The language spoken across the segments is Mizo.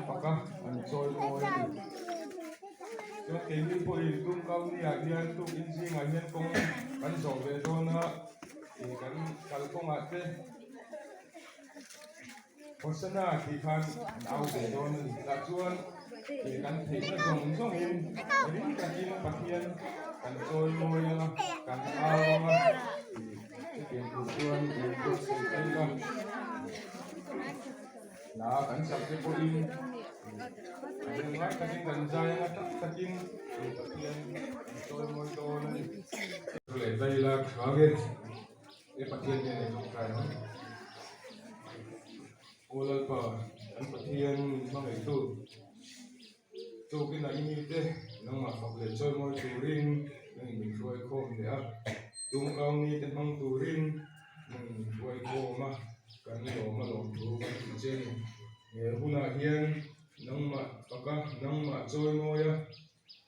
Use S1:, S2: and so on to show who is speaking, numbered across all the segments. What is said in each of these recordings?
S1: fak a, an chawi mawi a ni. Chuan keini pawhin Tumkau-ni-ah hian tukin zingah hian kawng kan zawh ve dawn a, ih kan kalkawngah te Hosanna tih khan an au ve dawn a ni. Tah chuan ih kan theihna zawng zawngin ring takin Pathian kan chawi mawi ang a, kan au ang a, ih chutiang tur chuan in buatsaih daih a. Hla kan sak te pawhin a rem ngai takin kan zai anga tak takin ih Pathian kan chawi mawi dawn a ni. Leh daih la tha nge e Pathian nen in tawngtai ang. Aw Lalpa kan Pathian min hmangaihtu tukin a i mite nangmah fak leh chawi mawi turin nangin min hruai khawm leh a, tumkau nite hmang turin nangin min hruai khawm a, kan lawm a lawm thu kan tih che a ni. He hunah hian nangmah faka nangmah chawi mawia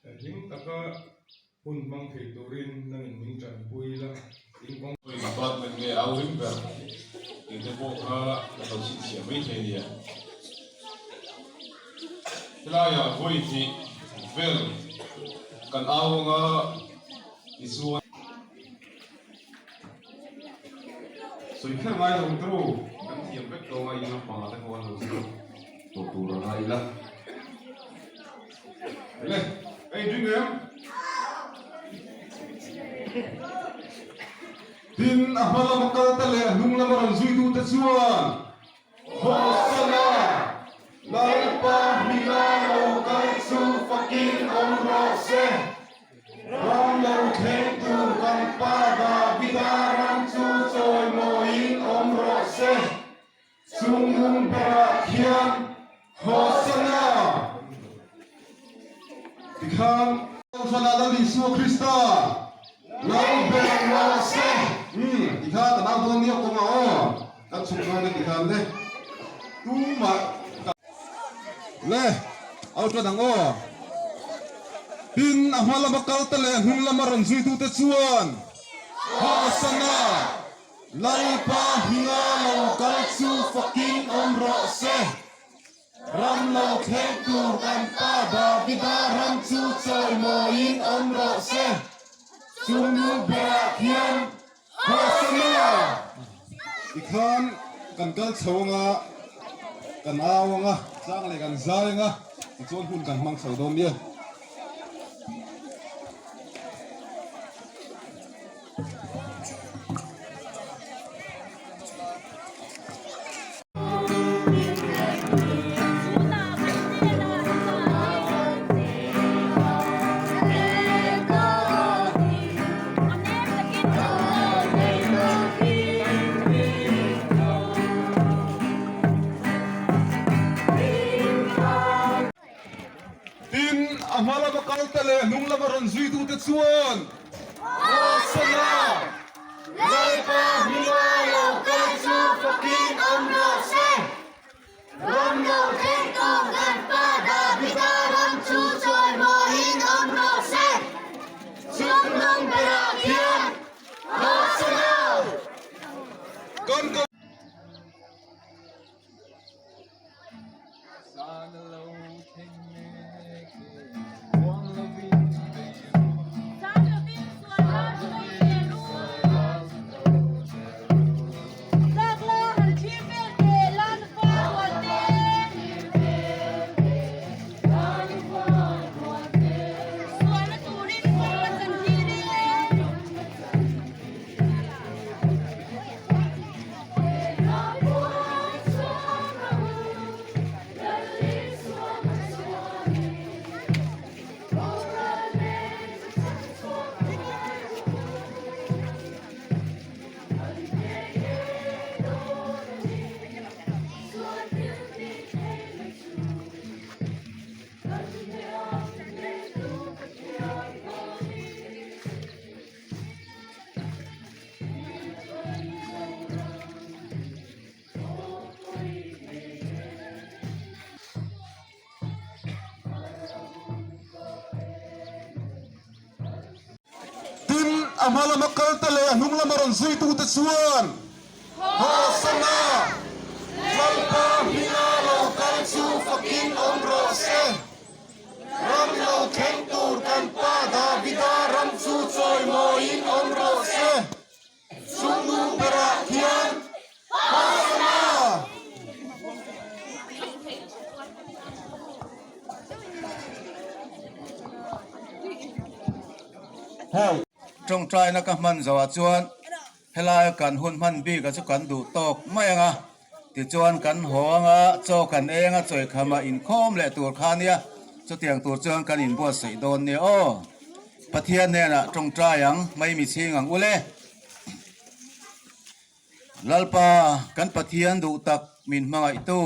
S1: hlim taka hun hmang thei turin nangin min tanpui la, in kawng.
S2: Khawi department nge au ring ber tih te pawh kha ka lo chhinchhiah mai thei nia. Helaiah vawi hnih vel kan au anga tichuan. Sawi kher ngai lo tru kan thiam vek tawng a in lampangah te pawh an lo zir tawh tur a ngai ila. Le, hei ding em?
S3: Tin, a hma lama kal te leh a hnung lama rawn zuitute chuan, Hosana! Lalpa hminga lo kal chu fakin awm rawh se! Ram lo thleng tur kan Pa Davida ram chu chawimawiin awm rawh se! Chung nung berah khian Hosanna! Tikhan. Kohhrana Lal Isua Krista lo ber rawh se! Umm, tikhan kan au dawn nia kawngah aw, kan chhuk dawn e tikhan le, tumah ka. Le, au tan ang aw. Tin, a hma lama kal te leh a hnung lama rawn zuitute chuan Hosanna! Lalpa hminga lo kal chu fakin awm rawh se. Ram lo thleng tur kan pa Davida ram chu chawimawiin awm rawh se. Chung nu berah khian Hosanna! Tikhan kan kal chho anga, kan au anga, tlang leh kan zai anga, tichuan hun kan hmang chho dawn nia. Tin, a hma lama kalte leh hnung lama rawn zuitute chuan, Hosanna! Lalpa hminga lo kal chu fakin awm rawh se!
S4: Ram lo thlengtu kan Pa Davida ram chu chawimawiin awm rawh se! Chungnung berah khian Hosanna!
S3: Kan ko. Tin, a hma lama kalte leh a hnung lama rawn zuitute chuan, Hosanna! Lalpa hminga lo kal chu fakin awm. rawh se. Ram lo thleng tur kan Pa Davida ram chu chawimawiin awm rawh se. Chungnung berah khian Hosanna!
S5: Tawngtaina ka hman zawhah chuan Helaia kan hun hman bik a chu kan duh tawk mai ang a, tichuan kan haw ang a, chaw kan eng a, chawikham a inkhawm leh tur kha nia, chutiang tur chuan kan inbuatsaih dawn nia aw. Pathian hnenah tawngtai ang, mai mi chhing ang ule. Lalpa, kan Pathian duh tak min hmangaihtu,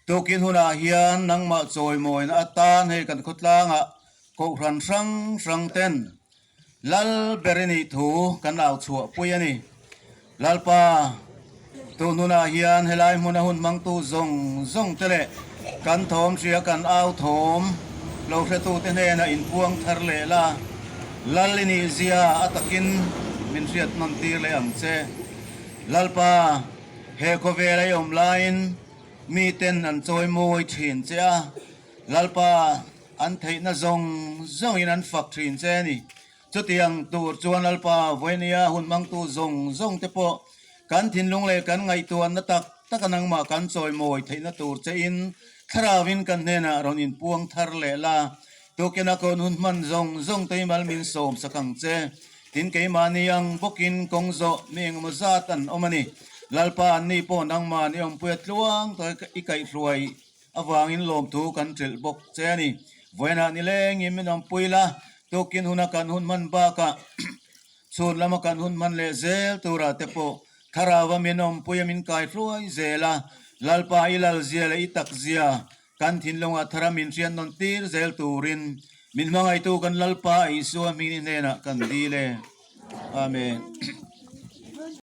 S5: tukin hunah hian nangmah chawimawina atan hei kan khawtlangah kohhran hrang hrang ten Lal ber i nih thu kan au chhuah pui a ni. Lalpa, tun hunah hian helai hmuna hun hmangtu zawng zawng te leh kan thawm hria kan au thawm lo hretute hnenah inpuang thar leh la, Lal i nih zia a takin min hriat hnawn tir leh ang che. Lalpa, he khawvel a i awm laiin miten an chawi mawi thin che a, Lalpa, An theihna zawng zawngin an fak thin che a ni. Chutiang tur chuan Lalpa Vawinia hun hmangtu zawng zawng te pawh kan thinlung leh kan ngaihtuahna tak taka nangmah kan chawimawi theihna tur chein Thlarauin kan hnenah rawn inpuang thar leh la. Tukina kawn hun hman zawng zawng te hi mal min sawm sak ang che. Tin keimahni ang bawkin kawng zawh mi engemaw zat an awm a ni. Lalpa anni pawh nangmah ni awmpuia tluang taka i kaihhruai Avangin lawmthu kan ṭelh bawk che a ni. Vawiinah nilengin min awmpui la, tukin huna kan hun hman bakah chhun lama kan hun hman leh zel turah te pawh Thlarauva min awmpuia min kai hruai zel a, Lalpa i lalzia leh i takzia kan thinlungah thara min hriat nawn tir zel turin min hmangaihtu kan Lalpa Isua hming ni hnenah kan dil e. Amen.